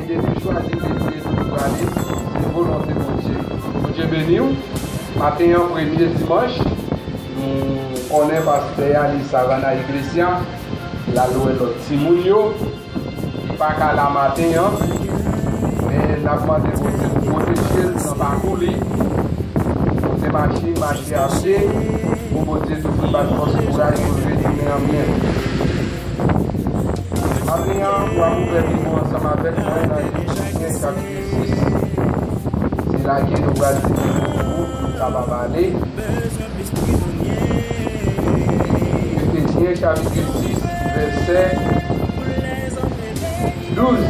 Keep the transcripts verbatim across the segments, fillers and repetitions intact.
Jezi chwazi detwi tout prale, se volonte Bondye. Bondye beni w. Maten an, premye dimanch, nou konnen pastè a li Savannah Iglesia, l al wè lòt timoun yo. Li pa ka la maten an, men n ap mande Bondye pou pwoteje l nan pakou li, kote mache, mache a pye, pou Bondye toujou ba l fòs, kouraj pou l retounen an byen. Maten an, w ap ouvè Bib ou ansanm avèk mwen nan Efezyen chapit sis. Se la ke nou pral li pou nou kapab ale. Efezyen chapit sis, vèsè douz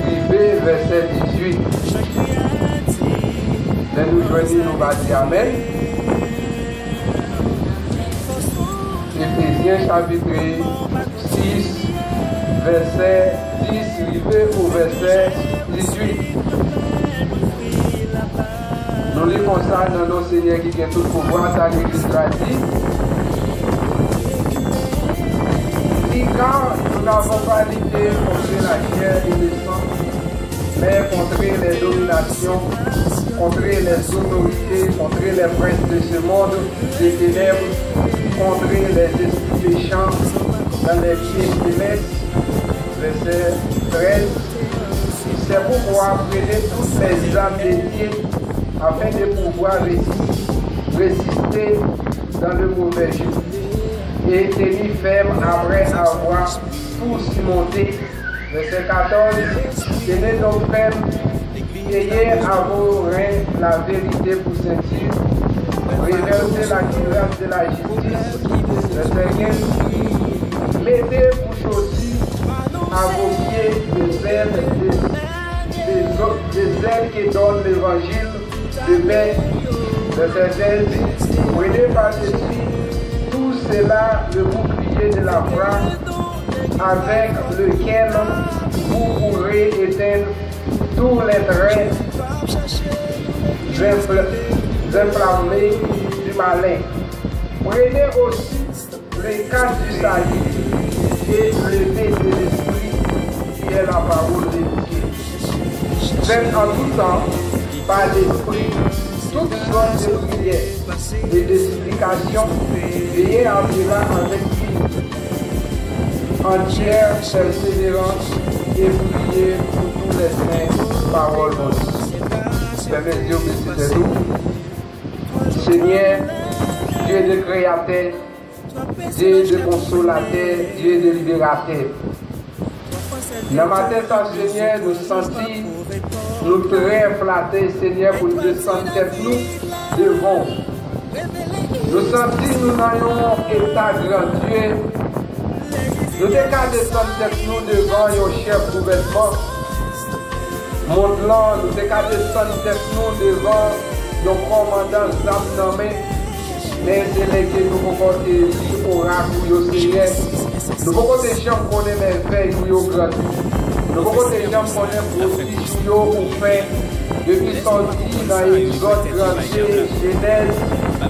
rive vèsè dizuit. Lè nou jwenn li, nou va di amèn. Efezyen chapit sis, vèsè dis rive o vèsè dizuit. Nou li konsa nan non Senyè ki gen tout pouvwa, sa legliz la di. Car nous n'avons pas lutté contre la chair et le sang, mais contre les dominations, contre les autorités, contre les princes de ce monde de ténèbres, contre les esprits méchants dans les lieux célestes. Vèsè trèz. C'est pourquoi prenez toutes les armes de Dieu afin de pouvoir résister, résister dans le mauvais jour et tenir ferme après avoir tout surmonté. Vèsè katòz. Tenez donc ferme, ayez à vos reins la vérité pour ceinture, revêtez la cuirasse de la justice. Vèsè kenz. Mettez pour chaussures à vos pieds les ailes des, des, des ailes que donne l'évangile de paix. Vèsè sèz. Prenez par-dessus tout cela le bouclier de la foi, avec lequel vous pourrez éteindre tous les traits enflammés du malin. Prenez aussi le casque du salut et l'épée de l'esprit, qui est la parole de Dieu. Faites en tout temps, par l'esprit, toutes sortes de prières et de supplications, veillez à cela avec toute entière persévérance et priez pour tous les saints. Pawòl Bondye. Fèmen zye w, bese tèt ou. Senyè, Dye de kreyatè, Dye de konsolatè, Dye de liberatè. Nan maten sa, Senyè, nou santi nou trè flate, Senyè, pou n desann tèt nou devan w. Nou santi nou nan yon eta grandye. Nou te ka desann tèt nou devan yon chèf gouvènman mond lan, nou te ka desann tèt nou devan yon kòmandan zam nan men. Men se lè ke nou poko te li orak ou yo, Senyè. Nou poko te janm konnen mèvèy ou yo grandi. Nou poko te janm konnen pwodij ou yo ou fè. Depi sòti nan Egzòd, grandi Jenèz,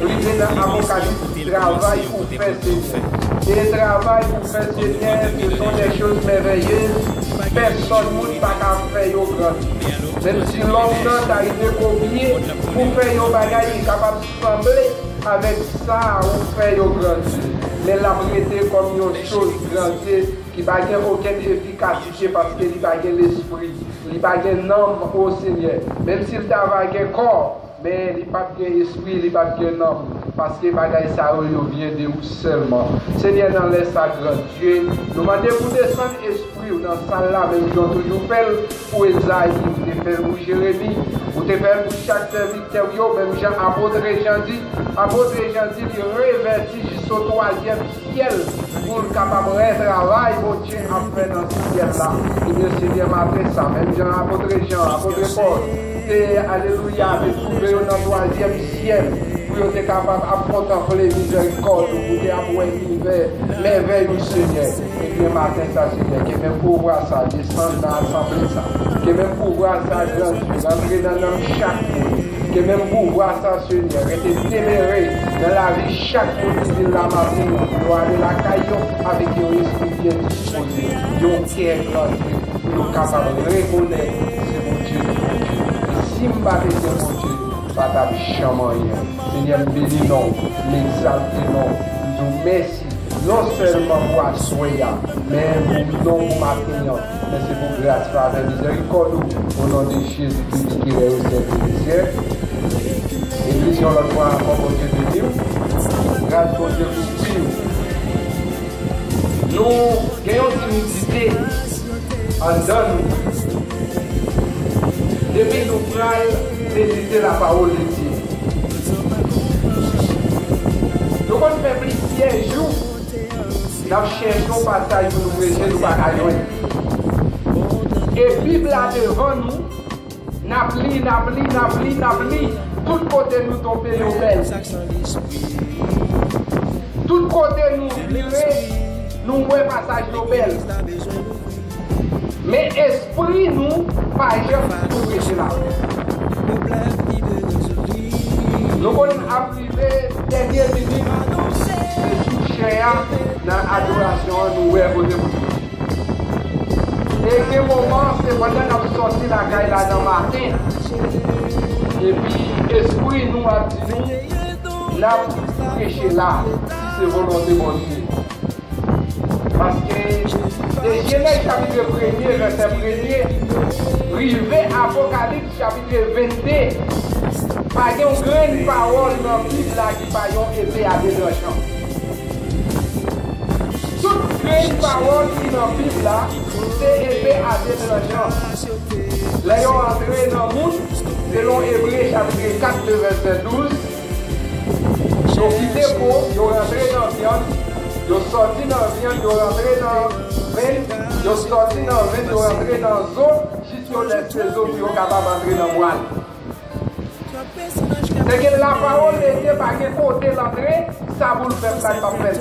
rive nan Apokalips, travay ou fè, Senyè. E travay ou fè, Senyè, ce sont des choses merveilleuses. Pèsòn moun pa ka fè yo grandi. Menm si lòm nan ta rive kopye pou fè yon bagay, li kapab sanble avèk sa ou fè yo grandi. Men l ap rete kòm yon choz grandye ki pa gen okenn efikasite paske li pa gen lespri, li pa gen nanm, o Senyè. Menm si l ta va gen kò, men li p ap gen espri, li p ap gen nanm, paske bagay sa yo, yo vyen de ou sèlman. Senyè, nan lè sa, Grandye, nou mande pou desann espri w nan sal la, menm jan w toujou fè l pou Ezayi, ou te fè l pou Jeremi, ou te fè l pou chak sèvitè w yo, menm jan Apot Jan di. Apot Jan di, li revèti jis o twazyèm syèl pou l kapab wè travay Bondye ap fè nan syèl la. Ebyen, Senyè, maten sa, menm jan Apot Jan, Apot Pòl te, alelouya, te twouve yo nan twazyèm syèl, pou yo te kapab ap kontanple mizèrikòd ou, pou te ap wè mivè, mèvèy ou, Senyè. Ebyen, maten sa, Senyè, ke menm pouvwa sa desann nan asanble sa. Ke menm pouvwa sa grandi, rantre nan nanm chak moun. Ke menm pouvwa sa, Senyè, rete demere nan lavi chak moun ki vin la maten an, pou yo ale lakay yo avèk yon espri byen dispoze, yon kè grandi. Nou kapab rekonèt se Bondye ki Bondye. E si m pa te gen Bondye, m pa t ap janm anyen. Senyè, m beni non w, m egzalte non w, m di w mèsi. Non sèlman pou aswè a, men pou non pou maten an, men se pou gras, favè, mizèrikòd ou, o non de Jezi Kris ki rèy o syèl e lèzyèl. Legliz yon lòt fwa ankò, Bondye beni w. Gras Bondye kouvri w. Nou gen yon timidite anndan nou depi nou pral medite lapawòl de Dye. Nou konn fè plizyè jou n ap chèche yon pasaj pou nou preche, nou pa ka jwenn. E Bib la devan nou, n ap li, n ap li, n ap li, n ap li. Tout kote nou tonbe, yo bèl. Tout kote nou vire, nou wè pasaj yo bèl. Men espri nou pa janm sou preche la. Nou konn ap rive dènye minit, se sou chè a, nan adorasyon an, nou wè kote pou nou. E gen moman, se pandan n ap sòti lakay la nan maten, epi espri nou ap di nou, n ap preche la, si se volonte Bondye. Paske de Jenèz chapit premye, vèsè premye, rive Apokalips chapit vennde, pa gen yon grenn pawòl nan Bib la ki pa yon epe a de tranchan. Tout grenn pawòl ki nan Bib la, se epe a de tranchan. Lè yo antre nan moun, selon Ebre chapit kat, vèsè douz, yo kite po, yo rantre nan vyann, yo sòti nan vyann, yo rantre nan venn, yo sòti nan venn, yo rantre nan zo, jis yo lèse zo pou yo kapab antre nan mwal. Se ke lapawòl de Dye pa gen kote l antre, sa pou l fè l, sa l p ap fè l.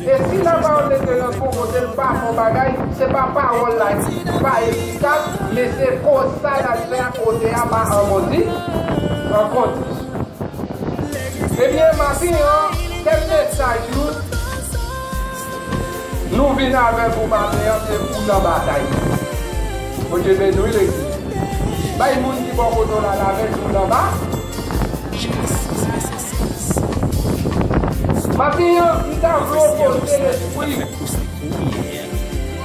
E si lapawòl de Dye rantre yon kote, l pa fè yon bagay, se pa pawòl la ki pa efikas, men se koz sa l al fè a kote a pa an mondi, an kondisyon. Ebyen, maten an, tèm mesaj nou, nou vin avèk ou maten an, se ou nan batay. Bondye beni w, legliz. Bay moun ki bò kote w la lamen, di w nan ba. Maten an, m ta vle w poze lespri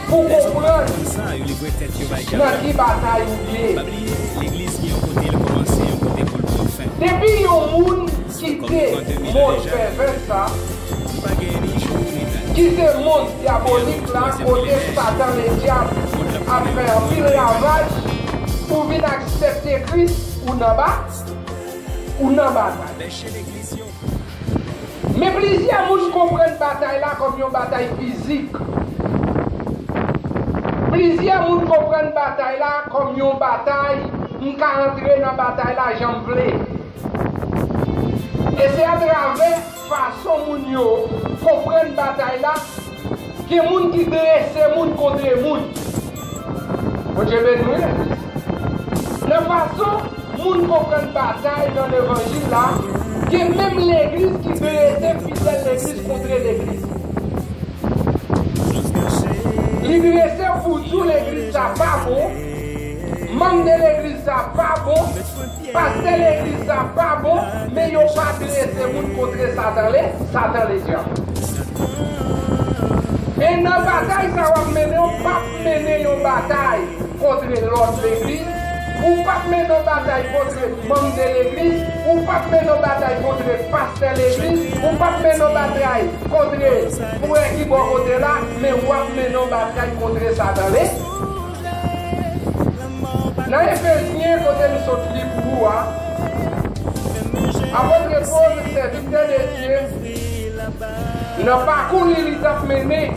pou konprann nan ki batay ou ye. Depi yon moun kite mond pèvè sa, ki se mond dyabolik la, kote Satan Ledyab ap fè anpil ravaj, ou vin aksepte Kris, ou nan ba, ou nan batay. Men plizyè moun konprann batay la kòm yon batay fizik. Plizyè moun konprann batay la kòm yon batay, m ka antre nan batay la jan m vle. E se atravè fason moun yo konprann batay la, gen moun ki drese moun kontre moun. Bondye beni w, wi, legliz. Nan fason moun konprann batay nan levanjil la, gen menm legliz ki drese fidèl legliz kontre legliz. Li drese pou di w legliz sa pa bon, manm de legliz sa pa bon, pastè legliz sa pa bon, men yo pa drese moun kontre Satan, le, Satan Ledyab. E nan batay sa w ap mennen, w p ap mennen yon batay kontre lòt legliz, ou p ap mennen yon batay kontre manm de legliz, ou p ap mennen yon batay kontre pastè legliz, ou p ap mennen yon batay kontre frè ki bò kote la, men w ap mennen yon batay kontre Satan, le. Nan Efezyen, kote m sot li pou ou a, apot Pòl, sèvitè de Dye, nan pakou li, li t ap mennen,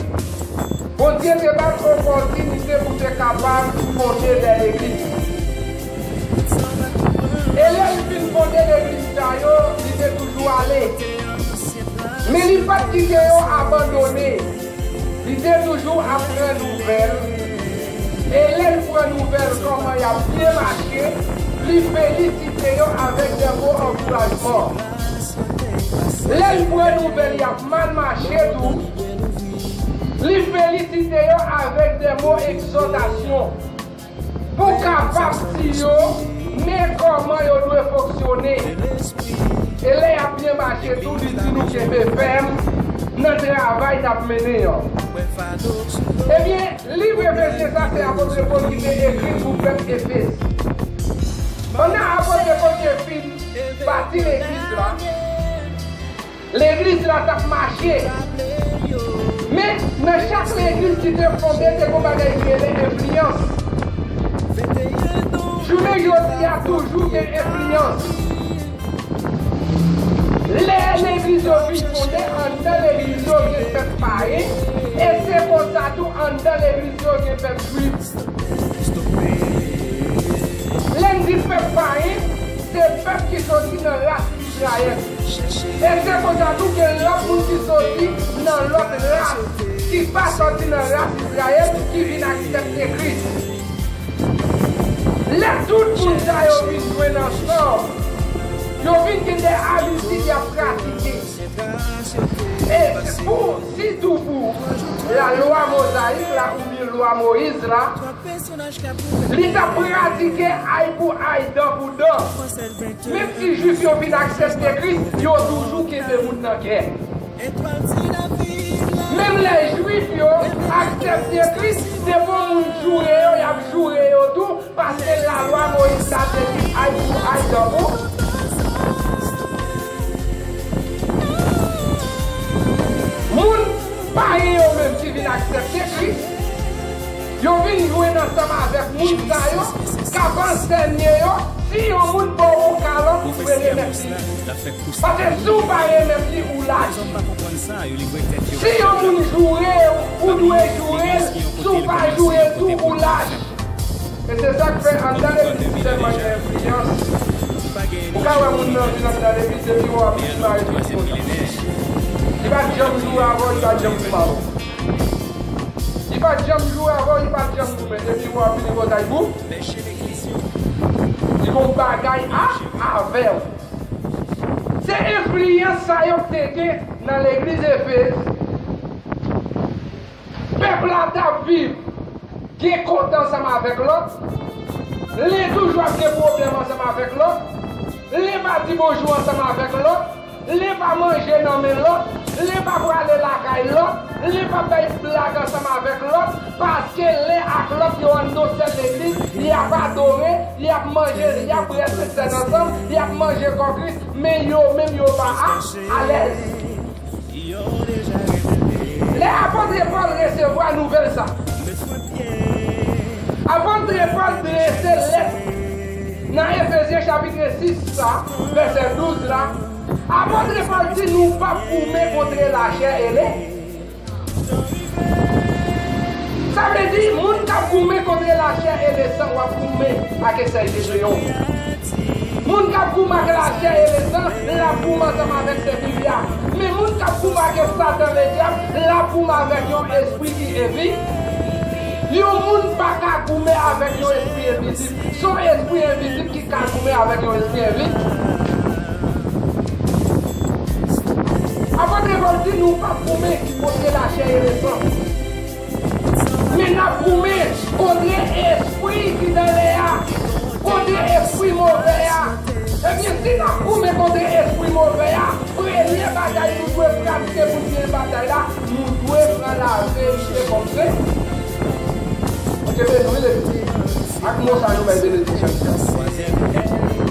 Bondye te ba l opòtinite pou te kapab fonde de legliz. E lè l fin fonde legliz sa yo, li te toujou ale. Men li pa t kite yo abandone. Li te toujou ap pran nouvèl. E lè l pran nouvèl kòman y ap byen mache, li felisite yo avèk de mo ankourajman. Lè l pran nouvèl y ap mal mache tou, Li felisite yo avèk de mo egzòtasyon pou kapab di yo men kòman yo dwe fonksyone. E lè y ap byen mache tou, li di nou kenbe fèm nan travay n ap mennen an. Ebyen, liv Efezyen sa se apot Pòl ki te ekri l pou pèp Efez. Pandan apot Pòl te fin bati legliz la, legliz la t ap mache. Men, nan chak legliz ki te fonde, te gon bagay ki rele enfliyans. Jounen jodi a, toujou gen enfliyans. Lè legliz yo vin fonde, anndan legliz yo gen pèp payen, e se konsa tou anndan legliz yo gen pèp jwif. Lè n di pèp payen, se pèp ki soti nan ras Izrayèl. E se konsa tou gen lòt moun ki soti nan lòt ras, ki pa soti nan ras Izrayèl, ki vin aksepte Kris. Lè tout moun sa yo vin jwenn ansanm, yo vin gen de abitid y ap pratike. E pou, sitou pou lalwa mozayik la oubyen lwa Moyiz la, li t ap pratike ay pou ay, dan pou dan. Menm si Jwif yo vin aksepte Kris, yo toujou kenbe moun nan kè. Menm lè Jwif yo aksepte Kris, depi yon moun joure yo, y ap joure yo tou, paske lalwa Moyiz la te di ay pou ay, dan pou. Moun payen yo menm ki vin aksepte Kris, yo vin jwenn ansanm avèk moun sa yo k ap ansèye yo, si yon moun ba w yon kalòt, ou dwe remèt li. Paske si w pa remèt li, ou lach. Si yon moun joure w, ou dwe joure l. Si w pa joure l tou, ou lach. E se sa k fè anndan legliz tèlman gen enfliyans. Ou ka wè moun nan vin anndan legliz, depi w ap vin mare tout kontan. Li pa t janm joure avè w, li pa t janm goumen avè w. Li pa t janm joure avè w, li pa t janm goumen. Depi w ap vin konsa, li gou. Li gon bagay a, avè w. Se enfliyans sa yo k te gen nan legliz Efez. Pèp la t ap viv gen kont ansanm avèk lòt. Li toujou ap gen pwoblèm ansanm avèk lòt. Li pa di bonjou ansanm avèk lòt. Li pa manje nan men lòt. Li pa prale lakay lòt. Li pa bay blag ansanm avèk lòt. Paske len ak lòt yo anndan sèl legliz, y ap adore, y ap manje, y ap bwè sentsèn ansanm, y ap manje kò Kris, men yo menm yo pa a, alèz. Lè apot Pòl resevwa nouvèl sa, apot Pòl drese lèt nan Efezyen chapit sis sa, vèsè douz la, apot Pòl di nou p ap goumen kont lachè e le. Sa vle di, moun k ap goumen kont lachè e lesan, w ap goumen ak Esèy de Leyon. Moun k ap goumen ak lachè e lesan, l ap goumen ansanm avèk Sèvitè a. Men moun k ap goumen ak Satan Ledyab, l ap goumen avèk yon espri ki envi-, yon moun pa ka goumen avèk yon espri envizib. Se yon espri envizib ki ka goumen avèk yon espri envi-, Apot Pòl di nou p ap goumen kont lachè e lesan. Men n ap goumen kont espri ki nan lè a, kont espri move a. Ebyen, si n ap goumen kont espri move a, premye bagay nou dwe pratike pou n gen batay la, nou dwe pran laverite kòm se. Bondye beni w wi, legliz. Ak mo sa nou bay benediksyon.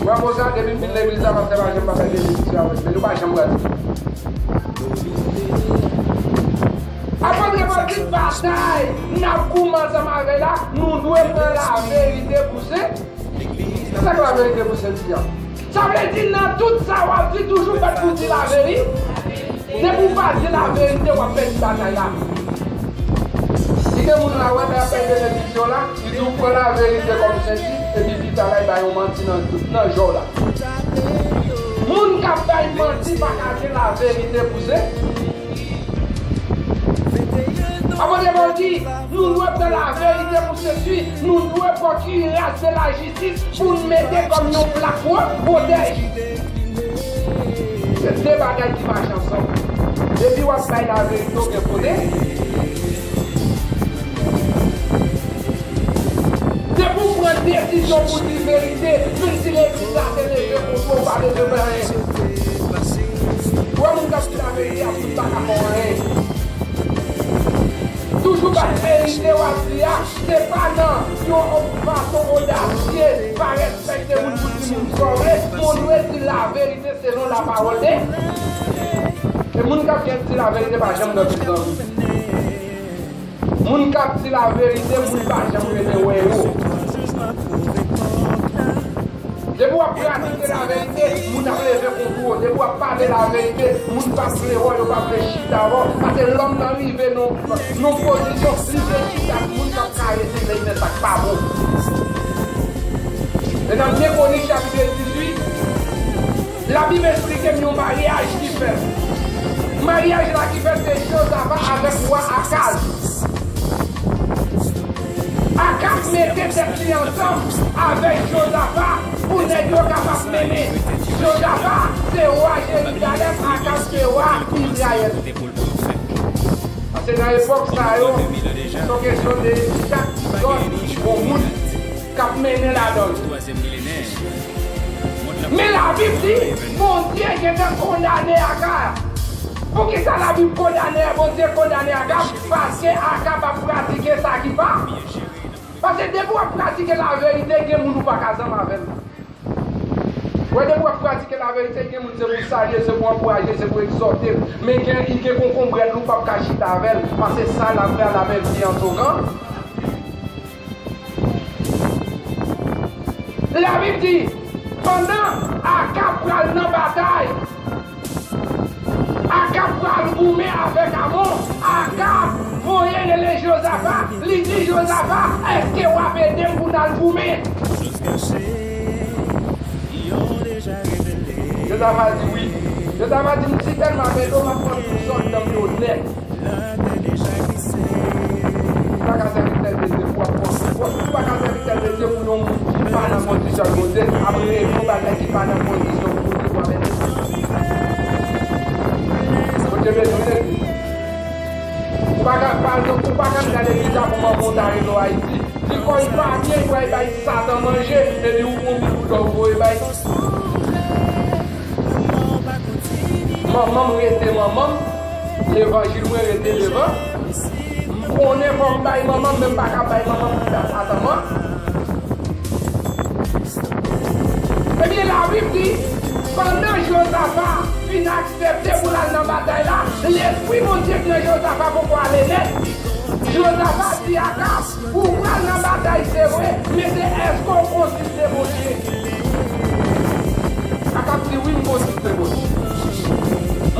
Wè mo sa, depi m vin legliz la, pastè pa janm pa bay benediksyon avè m, men nou pa janm pratike. Apot Pòl di batay n ap goumen ansanm avè l la, nou dwe pran laverite pou se. Sa k laverite pou senti a? Sa vle di nan tout sa w ap di, toujou fèt pou di laverite. Depi w pa di laverite, w ap pèdi batay la. Li gen moun la, wè, lè y ap bay benediksyon la, li di w pran laverite kòm senti, epi pita la, li bay yon manti nan, nan je w la. Moun k ap bay manti pa ka gen laverite pou se. Apot Pòl di, nou dwe pran laverite pou senti, nou dwe pran kiras de lajistis pou n mete kòm yon plak pwotèj. Se de bagay ki mache ansanm. Depi w ap bay laverite, w gen kote. Desizyon pou di verite, menm si legliz la te leve kont ou, ou pa bezwen fè anyen. Ou wè moun k ap di laverite a, moun pa ka fè w anyen. Toujou bat verite w ap di a, se pa nan yon fason odasye, pa respekte moun pou di moun sa w vle, men w dwe di laverite selon lapawòl de. E moun k ap gen di laverite pa janm nan prizon. Moun k ap di laverite, moun pa janm renmen wè yo. Depi w ap pratike laverite, moun ap leve kont ou. Depi w ap pale laverite, moun pa vle wè w, yo pa vle chita avè w. Paske lòm nan rive nan, nan pozisyon, li vle chita ak moun k ap karese l, li fè sa k pa bon. E nan Byen Koni chapit dizuit, Labib esplike n yon maryaj ki fèt. Maryaj la ki fèt se Jozafa avèk wa Akaz. Akaz mete tèt li ansanm avèk Jozafa pou nèg yo kapab mennen. Jozafa se wa Jerizalèm, Akaz se wa Izrayèl. Paske nan epòk sa yo, se yon kesyon de chak zòn gon moun k ap mennen ladan l. Men Labib di, Bondye gentan kondane Akab. Poukisa Labib kondane, Bondye kondane Akab? Paske Akab ap pratike sa ki pa. Paske depi w ap pratike laverite, gen moun ou pa ka zanmi avè l. Wè, depi w ap pratike laverite, gen moun se pou w salye, se pou w ankouraje, se pou w egzòte l. Men gen, li gen konkonbrèt, ou p ap ka chita avè l, paske sa l ap fè a la menm li an togan. Labib di, pandan Akab pral nan batay, Akab pral goumen avèk Amon. Akab voye rele Jozafa. Li di Jozafa, èske w ap ede m pou n al goumen? Jozafa di wi. Jozafa di, m si tèlman ap ede w, m ap pran tout sòt nan men w nèt. Ou pa ka sèvi tèl Bondye pou w ap pran sou pòs. Ou pa ka sèvi tèl Bondye pou yon moun ki pa nan kondisyon ak Bondye ap rele yon bagay ki pa nan kondisyon pou Bondye pou ap ede. Bondye bezwen legliz. Ou pa ka, pa egzanp, ou pa ka al legliz la pou manman w ta rele w Ayiti. Li kò li pa byen, li pral bay Satan manje, epi ou pran yon bout bouda ou voye bay. Manman m rete manman m, levanjil mwen rete levan. M konnen fò m bay manman m, men m pa ka bay manman m pou ta Satan mwen. Ebyen, Labib di, pandan Jozafa fin aksepte pou l al nan batay la, lespri Bondye k nan Jozafa poko ale nèt. Jozafa di Akab, ou pral nan batay, se vre, men se èske w konsilte Bondye? Akab di, wi, m konsilte Bondye.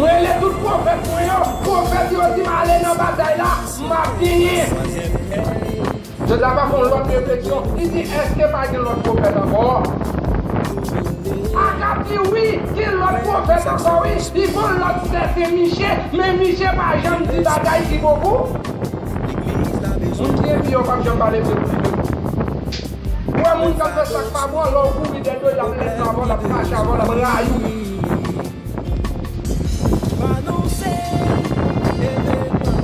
Mwen rele tout pwofèt mwen yo, pwofèt yo di m ale nan batay la, m ap genyen. Jozafa fè yon lòt refleksyon, li di, èske pa gen lòt pwofèt ankò? Akab di, wi, gen lòt pwofèt ankò, wi. Li fè yon lòt sèten Miche, men Miche pa janm di bagay ki bon pou. Moun ki enpi yo p ap janm pale vre pou li menm. Ou wè moun k ap fè sa k pa bon, lè w kouri dèyè yo, y ap lèd avè w, y ap mache avè w, y ap rayi w.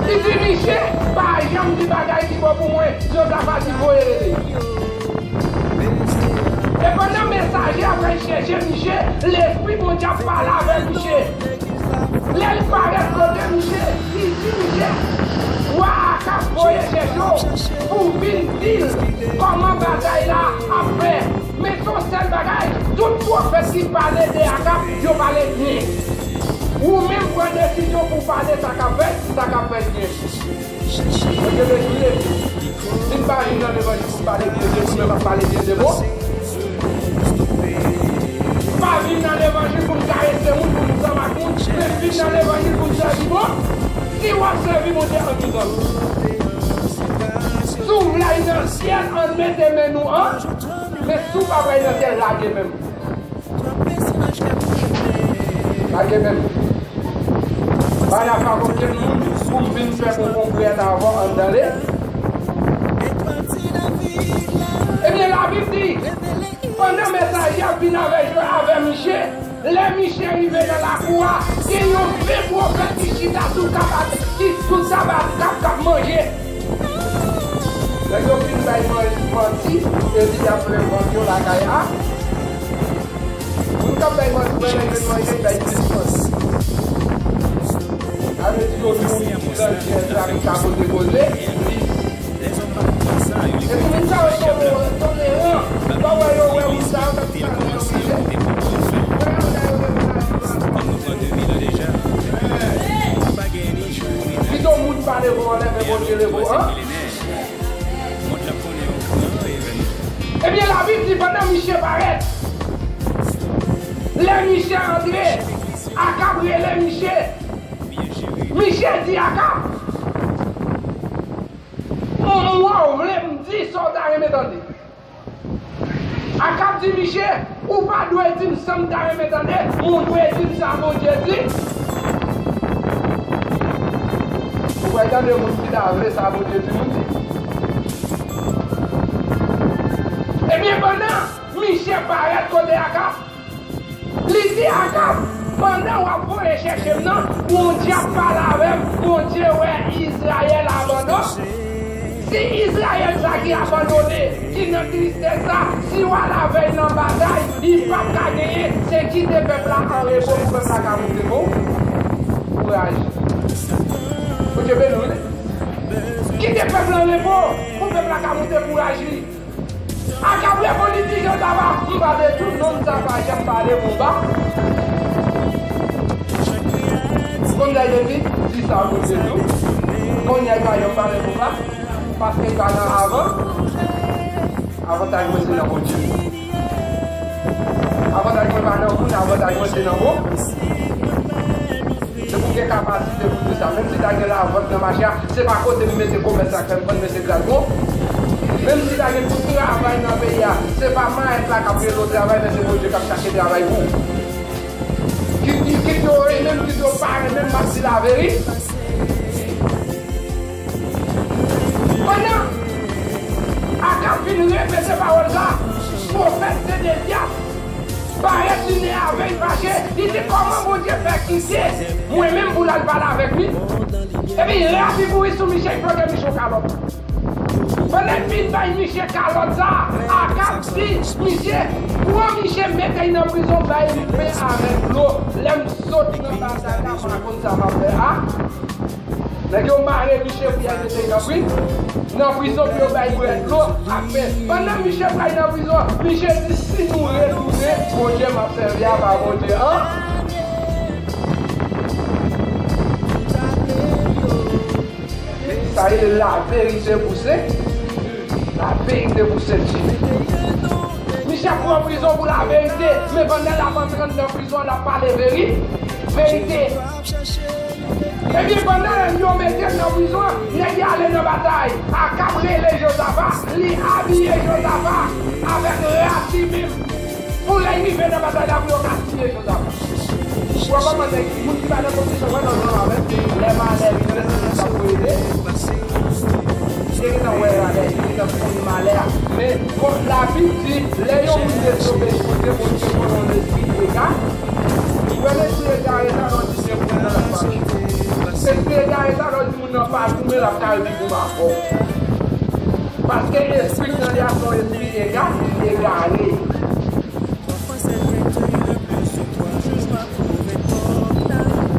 Li di, Miche pa janm di bagay ki bon pou mwen. Jozafa di, voye rele. E pandan mesaje a pral chèche Miche, Lespri Bondye ap pale avè Miche. Lè l parèt kote Miche, li di Miche, wa Akab voye chèche w pou vin di l kòman batay la ap fè. Men se yon sèl bagay, tout pwofèt ki pale de Akab, yo pale byen. Ou menm pran desizyon pou w pale sa k ap fèt, sa k ap fèt byen. Mwen te bezwen. Si m pa vin nan levanjil pou m pale byen de moun, men m ap pale byen de moun. M pa vin nan levanjil pou m karese moun, pou m zanmi ak moun, men m vin nan levanjil pou m sèvi Bondye. Si w ap sèvi Bondye, ann nou zanmi. Si w vle al nan syèl, ann mete men nou an. Men si w pa vle al nan syèl, lage men m. Lage men m. Pa nan favè okenn moun pou m vin fè konkonbrèt avè w anndan le. Ebyen, Labib di, pandan mesaje a ap vin avè, avè Miche, lè Miche rive nan lakou a, gen yon ven pwofèt ki chita sou kab, ki sou tab a kab k ap manje. Lè yo fin bay man-, manti, Yo di y ap fè vant yo lakay a. Moun k ap bay mantri, lè yo jwenn manje, y bay plis mantri. Sa vle di yo di moun ki nan jèn la ki ka pote koze. Epi moun sa yo toleran, toleran. Ou pa wè yo wè moun sa yo, sa yo toleran. Pito moun pa leve w anlè, men Bondye leve w an. Ebyen, Labib di pandan Miche parèt, lè Miche antre, Akab rele Miche. Miche di Akab, "M, m wè w vle m di sa w ta renmen tande." Akab di Miche, "Ou pa dwe di m sa m ta renmen tande, men w dwe di m sa Bondye di." Ou pral tande moun ki ta vle sa Bondye di moun di. Ebyen, pandan Miche parèt kote Akab, li di Akab, "Pandan w ap voye chèche m nan, Bondye ap pale avè m, Bondye wè Izrayèl abandone." Si Izrayèl sa ki abandone, ki nan tristès la, si w al avè l nan batay, li p ap ka genyen, se kite pèp la an repo pou pèp la ka moute bon kouraj. Bondye beni w, wi. Kite pèp la an repo pou pèp la ka moute kouraj li. Akab reponn, li di Jozaba, "M pa de tout nonm sa pa janm pale pou ba." Konn sa yo di, di sa pou se tou. Kounye a, li pa janm pale pou ba, paske li pa nan avan. Avantaj mwen se nan Bondye. Avantaj mwen pa nan moun, avantaj mwen se nan bon. Se pou gen kapasite pou di sa. Menm si ta gen lavant nan mache a, se pa kote m mete komès la k fè m vann, men se gras bon. Menm si ta gen tout travay nan peyi a, se pa mayèt la k ap rele w travay, men se Bondye k ap chache travay pou ou. Kit, kit yo renmen m, kit yo pa renmen m, m ap di laverite. Pandan Akab fin repete pawòl sa, pwofèt Sedesyas parèt, li nève, li fache, li di, "Kòman Bondye fè kite mwen menm pou l al pale avèk li?" Epi rad li kouri sou Miche, li flanke Miche yon kalòt. Pandan l fin bay Miche kalòt sa, Akab di Miche, "Pran Miche, mete l nan prizon, bay li pen avèk dlo. Lè m sot nan batay la, m a konn sa m ap fè a." Nèg yo mare Miche pou y al mete l nan pri-, nan prizon pou yo bay bwè dlo ak pen. Pandan Miche pral nan prizon, Miche di, "Si nou retounen, Bondye m ap sèvi a pa Bondye an." Sa rele laverite pou se, laverite pou se Dye. Miche pran prizon pou laverite, men pandan l ap antre anndan prizon an, l ap pale veri-, verite. Ebyen, pandan yo mete l nan prizon, nèg yo ale nan batay. Akab rele Jozafa, li abiye Jozafa avèk rad li menm. Pou lè l rive nan batay la, pou yo ka tiye Jozafa. Ou wè kòman nèg, moun ki pa nan pozisyon, wè nan jan avèk, lè malè vini, lè se moun k ap ede. Li te gentan wè malè, li te gentan konn malè a. Men, bon, Labib di, lè yon moun dezobeyi Bondye, Bondye voye yon lespri ega. Ou wè lespri egare sa, lè w di se moun nan l ap mache. Lespri egare sa, lè w di moun nan pa goumen, l ap ka viv goumen avè w. Paske espri k nan li a se yon espri ega, li egare.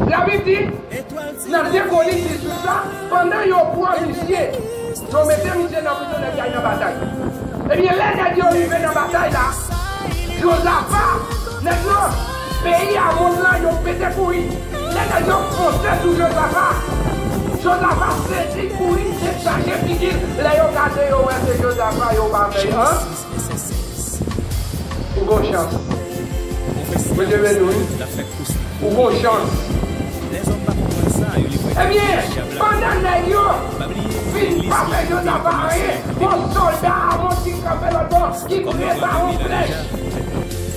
Labib di, nan de Korin dizuit la, pandan yo pran Miche, yo mete Miche nan prizon, nèg yo al nan batay. Ebyen, lè nèg yo rive nan batay la, Jozafa, nèg yo, peyi a, mond lan, yo pete kouri. Lè nèg yo fonse sou Jozafa, Jozafa sezi, kouri, dechaje figi l. Lè yo gade, yo wè se Jozafa, yo pa fè l, an. Ou gon chans. Bondye beni w, wi. Ou gon chans. Ebyen, pandan nèg yo fin pa fè Jozafa anyen, gon sòlda Amon ki kanpe lòt bò, ki prepare yon flèch.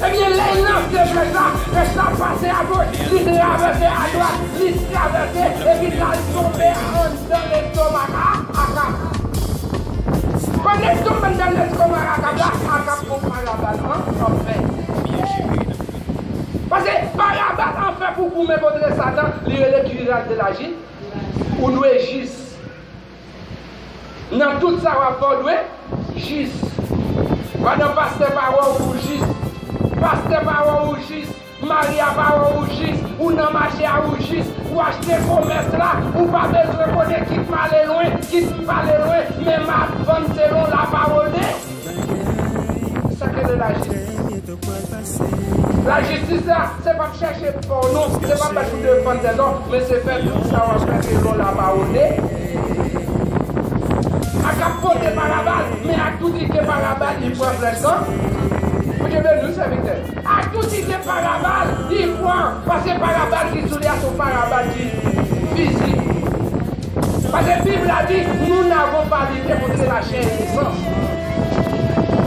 Ebyen, lè l lanse flèch la, flèch la pase agoch, li travèse adwat, li travèse, epi l al tonbe anndan lestomak a Akab. Pandan l tonbe anndan lestomak Akab la, Akab pran parabal an, anfè. Paske parabal anfè pou goumen kontre Satan, li rele kiral de la ji-, ou dwe jis. Nan tout sa w ap fè, w dwe jis. Pandan pastè pa wè w, ou jis. Pastè pa wè w, ou jis. Mari a pa wè w, ou jis. Ou nan mache a, ou jis. Ou achte komès la, ou pa bezwen konnen kit m ale lwen, kit m pa ale lwen, men m ap vann selon lapawòl de. Sa k rele lajistis. Lajistis la, se p ap chèche fè w non, se p ap bat ou defann tèt ou, men se fè tout sa w ap fè selon lapawòl de. Ak ap pote parabòl, men ak tout ide parabòl, li pran flèch lan. Bondye beni w, sèvitè. Ak tout ide parabòl, li pran, paske parabòl ki sou li a, se yon parabòl ki fizik. Paske Bib la di, nous n'avons pas lutté contre la chair et le sang.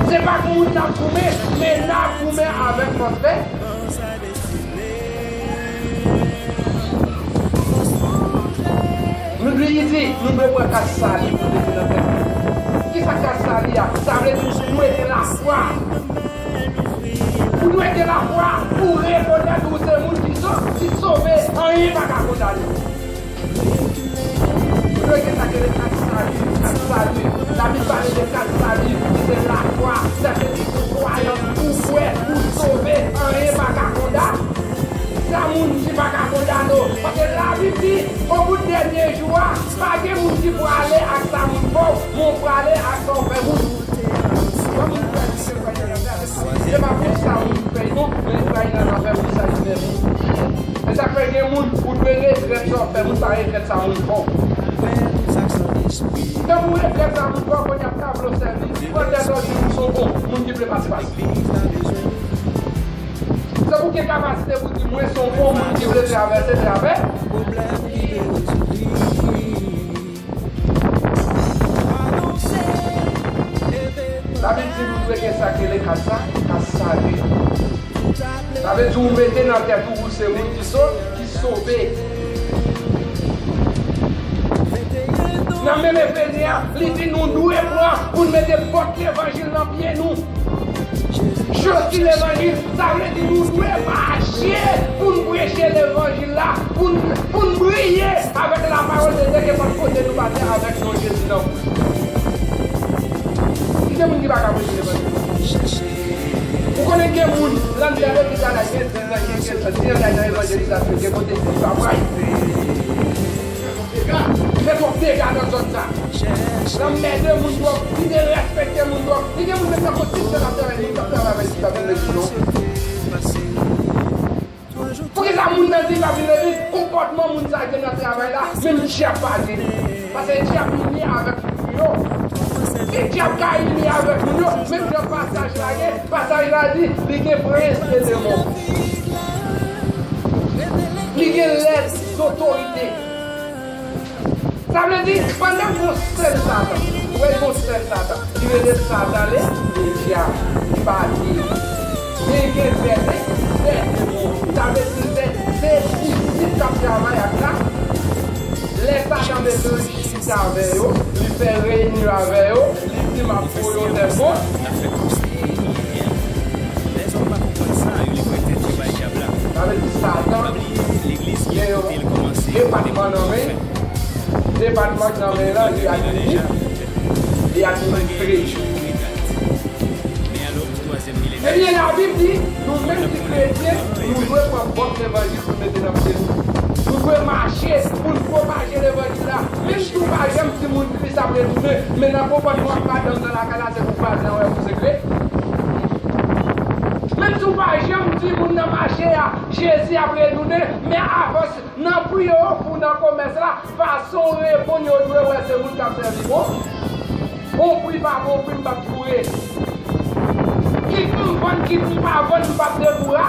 Se pa ak moun n ap goumen, men n ap goumen avèk fòs bèt. Nou dwe izi, nou dwe pran kas sali pou nou mete nan tèt nou. Kisa kas sali a? Sa vle di ou dwe gen lafwa. Ou dwe gen lafwa pou rekonèt ou se moun ki so-, ki sove, anyen pa ka kondane w. Ou dwe gen sa k rele kas sali, kas sali. Labib pale de kas sali, ki se lafwa, sa vle di ou kwayans, ou kwè, ou sove, anyen pa ka konda. Sa moun di pa ka kondane w. Paske Labib di, o bout dènye jou a, pa gen moun ki prale ak sa moun fè w, men w prale ak sa w fè moun. Lè moun fè di ke fè nan zafè, se pa pou sa moun fè non, men li fè nan zafè pou sa li fè moun. E sa fè gen moun, ou dwe regrèt sa w fè moun, pa regrèt sa moun fè w. Tankou regrèt sa moun fè w, kounye a tablo sèvi, pandan sa w di ou se yon bon moun ki vle pase pase. Se pou gen kapasite pou di mwen se yon bon moun ki vle travèse travè. Labib di nou dwe gen sa k rele kas sa, kas sali. Sa vle di ou mete nan tèt ou, ou se moun ki so-, ki sove. Nan menm Efezyen an, li di nou dwe pran pou n mete bòt levanjil nan pye nou. Chaussure levanjil, sa vle di nou dwe mache pou n preche levanjil la, pou n, pou n briye avèk lapawòl de Dye, kenpòt kote nou pase avèk non Jezi nan bouch nou. Ki gen moun ki pa ka preche levanjil? Ou konnen gen moun, nan legliz la, gen diz an, gen kenz an, gen diz an nan evanjelizasyon, gen kote li pa pray. Dega, fè twòp dega nan zòn sa. L anmède moun twòp, li derespekte moun twòp. Li gen moun menm nan konstriksyon l ap travay, moun k ap travay avèk li pa vin legliz non. Poukisa moun nan di pa vin legliz? Konpòtman moun sa gen nan travay la, menm dyab pa gen. Paske dyab ini avèk moun yo. Si dyab ka ini avèk moun yo, menm jan pasaj la ye, pasaj la di, li gen prens de demon. Li gen lèz otorite. Sa vle di, pandan gon sèl Satan, ou wè gon sèl Satan, ki rele Satan, li, li dyab, li pa Dye. Men gen dè, dè demon. Sa vle di, se, se isit k ap travay ak la. Lè Satan mete l chita avè yo, li fè reyinyon avè yo, li di, "M ap voye yon tèl bon." Sa vle di, Satan gen yon depatman nan men, depatman nan men l lan, li administre. Li administre. Ebyen, Labib di, nou menm ki kretyen, nou dwe pran bòt levanjil pou n mete nan pye nou. Nou dwe mache pou n pwopaje levanjil la. Menm si w pa janm di moun Kris ap retounen, men nan konpòtman w ak madanm nan lakay la, se pou vwazen an wè pou sekrè. Menm si w pa janm di moun nan mache a, Jezi ap retounen, men avans nan priye w pou nan komès la, fason w reponn yo dwe wè se moun k ap sèvi bon. Bon pri pa bon pri, m p ap kouri. Kit m vann, kit m pa vann, m p ap dekoura.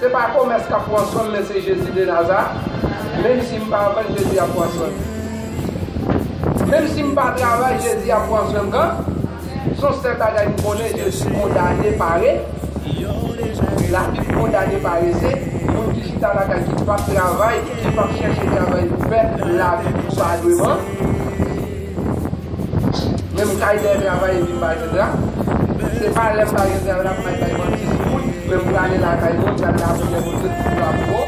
Se pa komès k ap pran swen m, men se Jezi de Nazarèt. Menm si m pa vann, Jezi ap pran swen m. Menm si m pa travay, Jezi ap pran swen m. Kan? Se yon sèl bagay m konnen, Jezi kondane pare. Labib kondane parese. Moun ki chita lakay, ki p ap travay, ki p ap chèche travay pou fè, Labib di pa dwe man-, men m kay dèyè travay epi m pa jwenn la. Se pa lè m pa jwenn travay la pou m al bay manti sou moun, men m prale lakay moun, prale lapriyè moun, tout moun la pou bon.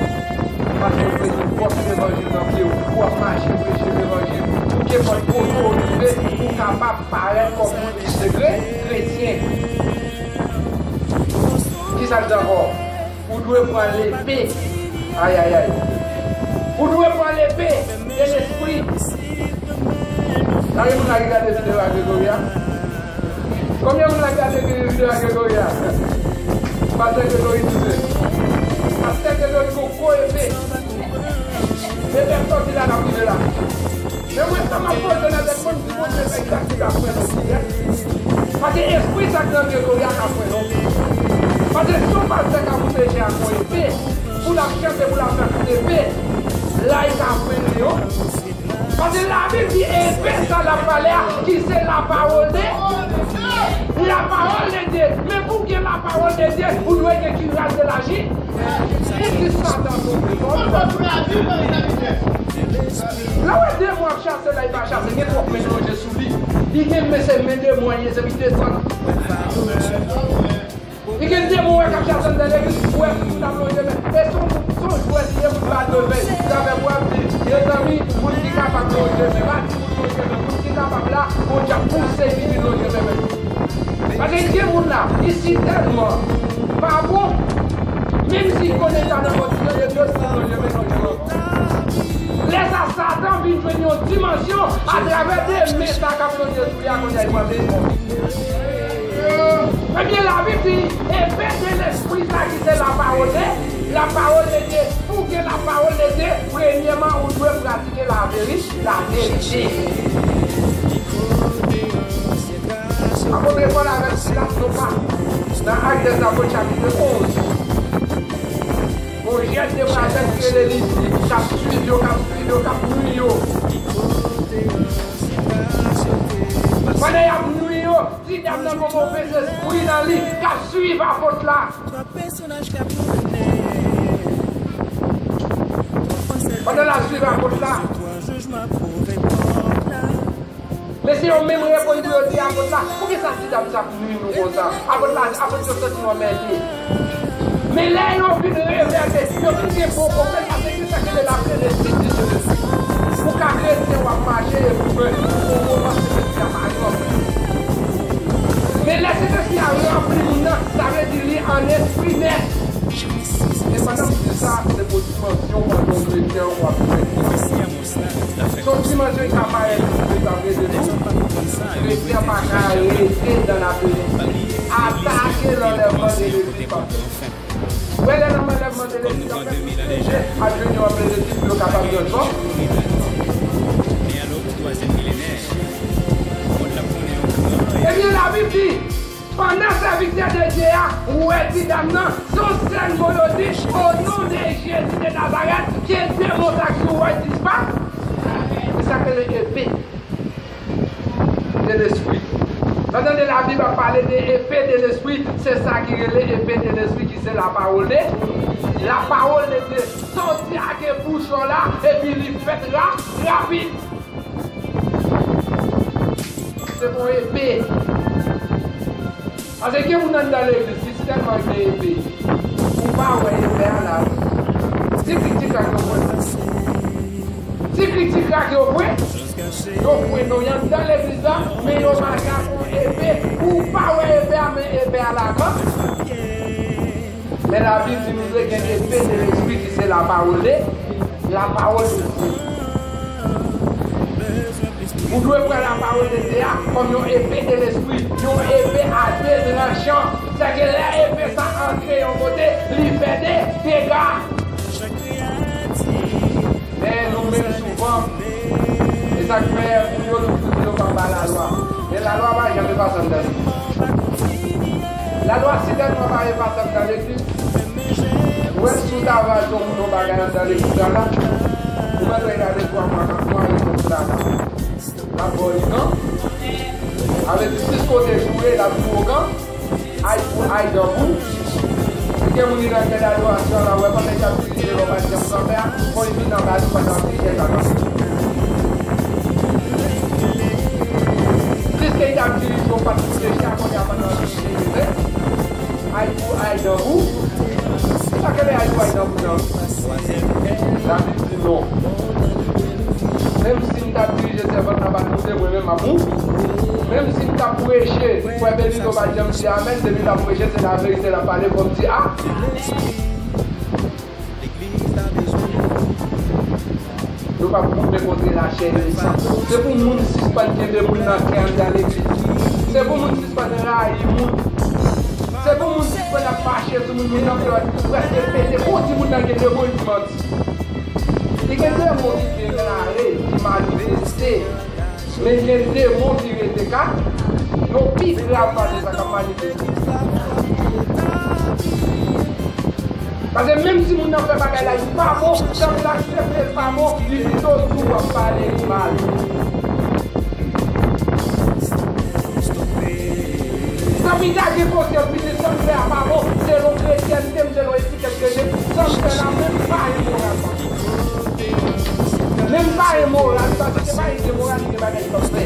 Paske w mete bòt levanjil nan pye w, w ap mache preche levanjil, pou kenpòt kote w rive, ou kapab parèt kòm moun ki sekrè, kretyen. Kisa l di ankò? Ou dwe pran lepe. Ayayay. Ou dwe pran lepe de lespri. Sa gen moun la ki gade videyo a Gregory a? Konbyen moun la ki gade videyo a Gregory a? Pastè Gregory toufe. Pastè Gregory gon gwo epe. Epe sòti la, n ap rive la. Men mwen, sa m ap poze nan tèt mwen, m di Bondye fè gras li ka fè nou kounya. Paske espri sa k nan Gregory a ka fè nou. Paske si yon pastè ka moute jan ak yon epe, pou l ap chante, pou l ap fè kout epe, la li ka fè nou yo. Paske Labib di epe sa l ap pale a, ki se lapawòl de, lapawòl de Dye. Men pou w gen lapawòl de Dye, ou dwe gen kiras de laji. Pou ki Satan tonbe? Lè w wè demon ap chase la, li pa chase, gen twòp men lonje sou li. Li gen men, se men demon an ye, se li desann. Li gen demon wè k ap chase anndan legliz, ou wè moun ap lonje men. E se yon, se yon jwèt li ye, moun pa dwe fè. Sa fè pou ap di, mezanmi, moun ki kapab lonje men, pa di moun lonje men. Moun ki kapab la, Bondye ap pouse li vin lonje men. Paske gen moun la, li sitèlman pa bon, menm si l konnen l ta nan kondisyon de Dye, si l lonje men, lonje men. Lè sa, Satan vin jwenn yon dimansyon atravè de men sa k ap lonje sou li a, kounye a, li pran de men. Ebyen, Labib di, epe de lespri sa ki se lapawòl de, lapawòl de Dye. Pou w gen lapawòl de Dye, premyèman, ou dwe pratike laveri-, laverite. Apot Pòl avèti Silas, non pa, nan Actes des Apôtres, chapitre onze. Gon jèn demwazèl ki rele Lidi, k ap swiv yo, k ap swiv yo, k ap nwi yo. Pandan y ap nwi yo, ti dam nan gon move lespri nan li, k ap swiv apot la. Pandan l ap swiv apot la, mesye yo menm reponn pou yo di apot la, poukisa ti dam sa ap nwi nou konsa? Apot la, apot yo santi yo anmède. Men lè yo vin revète, yo vin gen bon konprann, paske gen sa ki rele la plenitude de Sentespri. Ou ka kretyen, w ap mache, epi w wè, ou, ou panse Sentespri a pa gen anpil. Men lè Sentespri a ranpli moun nan, sa vle di li an espri nèf. E pandan m di sa, se pou dimansyon pandan yon kretyen w ap jwenn. Se yon dimansyon ki ka parèt, ki ka rete tou. Kretyen pa ka rete nan laplenitid. Atake lanlèvman de lespri. Wè lè nan lanlèvman de lespri, ap jwenn yo an plenitid pou yo kapab transfòme. Ebyen, Labib di, pandan sèvitè de Dye a wè ti dam nan, se yon sèl mo yo di, "O non de Jezi de Nazarèt, ke demon sa ki sou ou a dispa." Se sa k rele epe de lespri. Lè w tande Labib ap pale de epe de lespri, se sa ki rele epe de lespri, ki se lapawòl de, lapawòl de Dye. Sòti ak bouch ou la, epi li fèt ra-, rapid. Se pou epe. Paske gen moun anndan legliz ki tèlman gen epe, ou pa wè epe a la. Ti krik ti krak yo pran. Ti krik ti krak yo pran. Yo pran non y anndan legliz la, men yo mache ak yon epe. Ou pa wè epe a, men epe a ladan. Men Labib di nou dwe gen epe de lespri ki se lapawòl de, lapawòl de Dye. Ou dwe pran lapawòl de Dye a kòm yon epe de lespri, yon epe a de tranchan. Sèke lè epe sa antre yon kote, li fè de dega. Men nou menm souvan, e sa k fè moun yo toujou di yo p ap bay lalwa. Men lalwa pa janm efase anndan legliz. Lalwa sitèlman pa efase anndan legliz. Ou wè si w ta va di yon moun yon bagay anndan legliz la la, ou mèt wè gade twa mwa, kat mwa, reponn sa la. L ap ba w ligan. Sa vle di plis kote joure, l ap joure w ogan. Ay pou ay, dan pou. Si gen moun ki nan kè dadorasyon la, wè pandan y ap dirije lè w pa t janm kanpe a, fò y vin anba nou pandan plizyè tan. Pliske y t ap dirije w pa t koute chè a, kounye a pandan w ap dirije, ay pou ay, dan pou. Sa k rele ay pou ay, dan pou, dan pou? Labib di non. Menm si m t ap dirije sèvant nan pa t koute mwen, menm m ap mouri. Menm si m t ap pwouve preche, frè Benito pa t janm di amèn, depi l ap preche, se laverite l ap pale, fò m di a. Nou p ap koupe kontre lachè e lesan. Se pou moun sispann kenbe moun nan kè anndan legliz. Se pou moun sispann rayi moun. Se pou moun sispann ap mache sou moun, moun nan fè prèske pete. Kou di moun nan gen demon, li di manti. Li gen demon ki deklare, ki manifeste. Men gen demon ki rete kat, yo pi grav pase sa k ap manifeste. Paske menm si moun nan fè bagay la, li pa bon, jan l aksepte l pa bon, li pito di w ap pale li mal. Sa pita gen konsyans, pito sa m fè a pa bon, selon kretyènte m, selon etikèt ke m gen, sa m fè la menm pa imoral pa. Menm pa imoral, paske se pa imoral, se bagay k ap fè.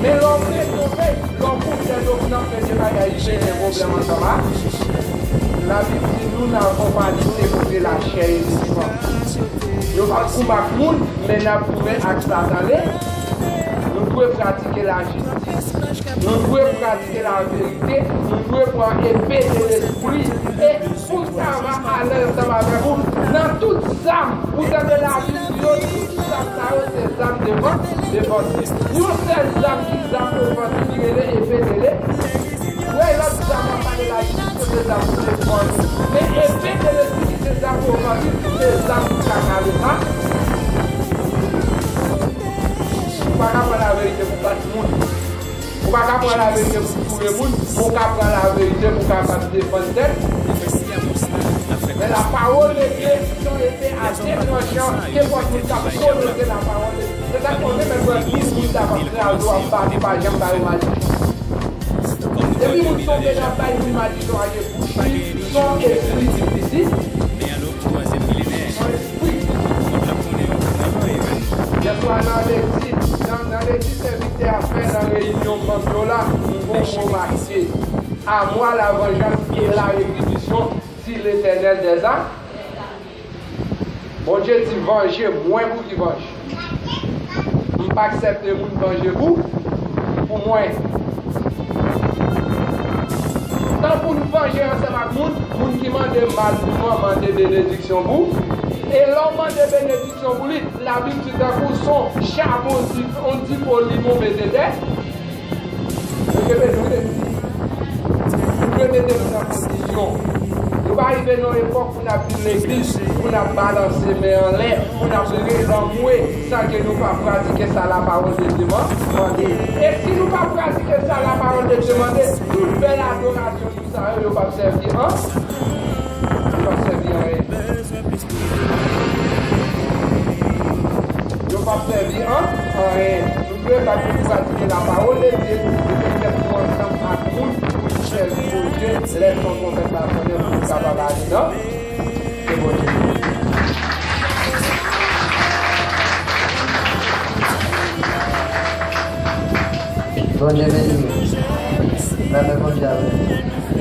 Men lè w rekonèt, lè w konprann, lè w konprann ke se bagay ki gen pwoblèm ansanm a, Labib di nou n avons pa lite kontre lachè e lesan. Nou p ap konbat moun, men n ap goumen ak Satan. Nou dwe pratike lajistis. Nou dwe pratike laverite. Nou dwe pran epe de lespri. E pou sa va ale ansanm avèk ou nan tout zam. Ou tande Labib di yo, tout zam sa yo se zam devan, defansiv. Yon sèl zam ki zam ofansif ki rele epe de le. Wè lòt zam w ap pale la, se zam pou defann. Men epe de lespri ki se zam ofansif, ki se zam pou ka kale sa. Ou pa ka pran laverite pou bat moun. Ou pa ka pran laverite pou touye moun, men w ka pran laverite pou w kapab defann tèt. Men la parole de Dieu, se yon epe a de tranchan, kenpòt moun k ap pwononse la parole de Dieu. Se sa k fè w te mèt wè tout moun ta ap kraze w, ap bat ou, pa janm ba yo malediksyon. Depi moun tonbe nan bay moun malediksyon, a gen bouch li, se yon espri difisil. Yon espri. Yèswa nan lekti, nan, nan lekti sèvitè a fè nan reyinyon manm yo la, m gon mo make. À moi la vengeance et la rétribution, dit l'Éternel des armées. Bondye di, vanje mwen pou ki vanje. M pa aksepte moun vanje pou, pou mwen. Tankou n vanje ansanm ak moun, moun ki mande mal pou mwen, mande benediksyon pou. E lè w mande benediksyon pou li, Labib di tankou s on chabon, on dipo limon mete dèyè. Yo te bezwen reflechi. Nou dwe mete nou nan pozisyon. Nou pa rive nan yon epòk pou n ap vin legliz, pou n ap balanse men anlè, pou n ap rele anmwe, san ke nou pa pratike sa lapawòl de Dye man-, mande. E si nou pa pratike sa lapawòl de Dye mande, tout bèl adorasyon nou sa yo, yo p ap sèvi an, yo p ap sèvi anyen. Yo p ap sèvi an anyen. Nou dwe pa pou pratike lapawòl de Dye, nou dwe met tèt nou ansanm ak moun pou nou sèvi Bondye, lè son twonpèt la sonnen pou nou kapab ale nan se Bondye. Bondye beni w. Lanmen Bondye avè w.